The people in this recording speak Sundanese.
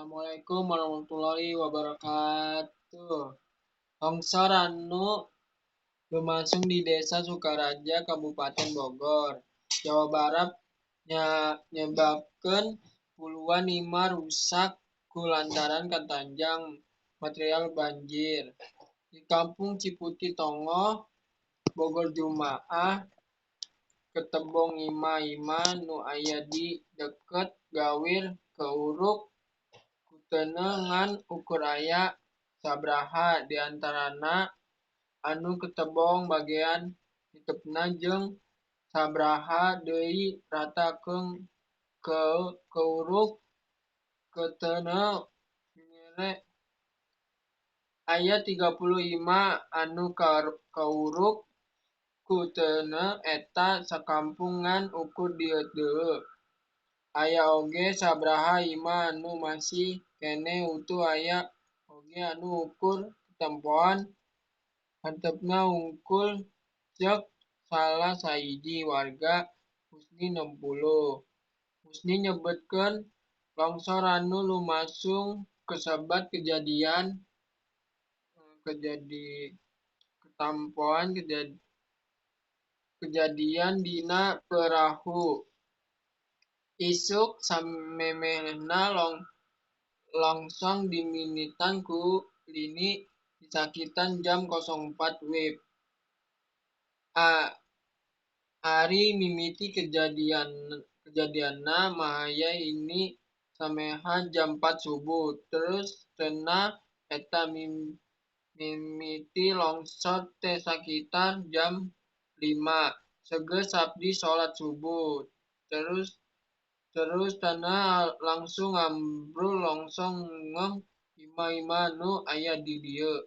Assalamualaikum warahmatullahi wabarakatuh. Longsor anu lumangsung di Desa Sukaraja, Kabupaten Bogor, Jawa Barat nyebabkeun puluhan imah rusak ku lantaran katanjang material banjir. Di Kampung Ciputih Tongoh, Bogor Jumaah, ketebong imah-imah nu aya di deket gawir keuruk ku teuneu ngan ukur aya sabaraha di antarana anu ketebong bagean hinteupna jeung sabaraha deui rata keuruk ku teuneu. Aya 30 imah anu kauruk ku teuneu eta sakampung ngan ukur dieudeut. Aya oge sabaraha imah anu masih keneh utuh aya oge anu ukur katempoan hanteupna hungkul ceuk salah sahiji warga Husni 60. Husni nyebutkeun longsor anu lumangsung kasebat kejadian kejadian dina perahu. Isuk samemehna longsor dimimitian ku lini di sakitar jam 04 WIB. Ari mimiti kejadianna mah ini sameha jam 4 subuh. Terus cenah eta mimiti longsor teh sakitar jam 5 Seugeus abdi salat subuh. Terus tanah langsung ambrul longsor ngeueum imah-imah nu aya di dieu.